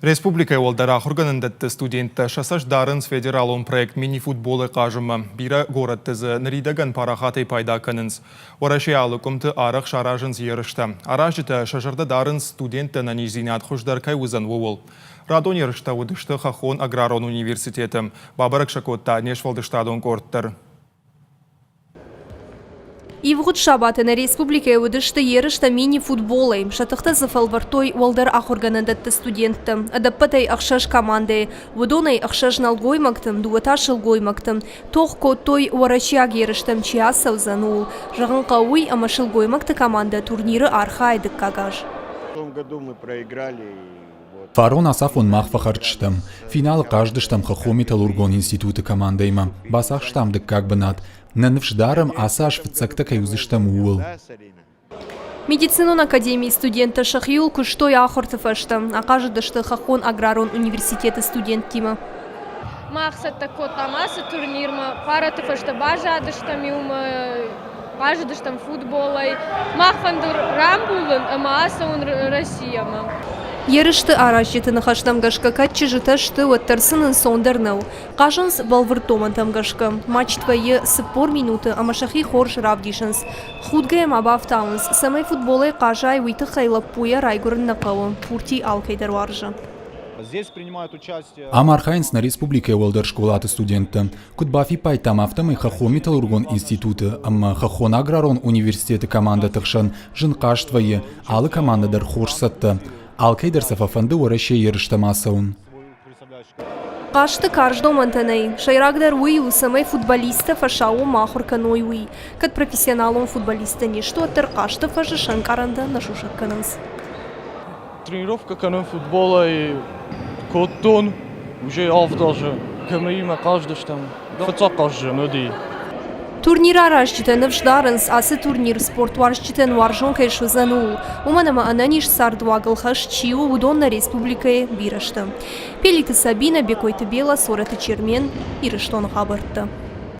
Республикӕйы уӕлдӕр ахуыргӕнӕндӕтты студенттӕ сӕ цӕст дарынц федералон проект мини-футболы хъазынмӕ. Бирӕ горӕтты дзы ныридӕгӕн парахатӕй пайда кӕнынц. Уӕрӕсейы алы къуымты арӕх саразынц ерыстӕ. Аразджытӕ сӕ зӕрдӕ дарынц, студентты ӕнӕниздзинад хуыздӕр кӕй уыдзӕн, ууыл. Радон ерыстӕ уыдысты Хӕххон аграрон университеты. Бабӕрӕг сӕ кодта не сфӕлдыстадон къорд дӕр. Ивгъуыд сабаты нӕ республикӕйы уыдысты ерыстӕ мини-футболӕй. Сӕ тыхтӕ дзы фӕлвӕрдтой уӕлдӕр ахуыргӕнӕндӕтты студенттӕ. Ӕдӕппӕтӕй ӕхсӕз командӕйы. Уыдонӕй ӕхсӕз нӕлгоймӕгты, дыууӕ та сылгоймӕгты. Тох кодтой, уӕрӕсейаг ерыстӕм чи ацӕудзӕн, ууыл. Зӕгъын хъӕуы уый, ӕмӕ сылгоймӕгты командӕ турниры архайы дыккаг аз. В том году мы проиграли. Фарон ацафон мах фӕхӕрд стӕм. Финалы хъаздыстӕм хӕххон-металлургон институты командӕимӕ. Бацахстам дыккаг бынат. Нӕ ныфс дарӕм, ацы аз фыццӕгтӕ кӕй уыдзыстӕм, ууыл. Медицинон академийы студенттӕ сӕхиуыл куыстой ахуырты фӕстӕ. Ахъазыдысты хӕххон аграрон университеты студенттимӕ. Мах цӕттӕ кодтам ацы турнирмӕ. Параты фӕстӕ баззадыстӕм иумӕ, хъазыдыстӕм футболӕй. Мах фӕнды рамбулын ӕмӕ ацӕуын Россиямӕ. Ерысты аразджыты ныхӕстӕм гӕсгӕ кӕд чызджытӕ сты, уӕддӕр сын ӕнцондӕр нӕу. Хъазынц бӕлвырд домӕнтӕм гӕсгӕ. Матч вӕййы 40 минуты ӕмӕ сӕхи хорз равдисынц. Худгӕйӕ ма бафтауынц, цӕмӕй футболӕй хъазай, уый тыххӕй лӕппуйӕ райгуырын нӕ хъӕуы. Пурти алкӕй дӕр уарзы. Ам архайынц нӕ республикӕйы уӕлдӕр скъолаты студенттӕ. Куыд бафиппайдтам, афтӕмӕй хӕххон-металлургон институты ӕмӕ хӕххон аграрон университеты командӕты хсӕн зын хъазт вӕййы, алы командӕ дӕр хорз цӕттӕ. Алкӕй дӕр сӕ фӕфӕнды Уӕрӕсейы ерыстӕм ацӕуын. Хъазты карз домӕнтӕ нӕй. Сӕйрагдӕр уый у, цӕмӕй футболисттӕ фӕсаууонмӕ ахуыр кӕной, уый. Кӕд профессионалон футболисттӕ не сты, уӕддӕр хъазты фӕзы сӕнкъарӕнтӕ нӕ сусӕг кӕнынц. Тренировкӕ кӕнын футболӕй кодтон уже авд азы. КМИ-мӕ хъаздыстӕм. Фыццаг хъазджын уыди. Турнир аразджытӕ ныфс дарынц, ацы турнир спортуарзджытӕн уарзон кӕй суыдзӕн, ууыл. Уымӕн ӕмӕ ӕнӕниз цардуагыл хӕст чи у, уыдон нӕ республикӕйы бирӕ сты. Пелиты Сабинӕ, Бекойты Бела, Цорӕты Чермен, Ирыстоны хабӕрттӕ.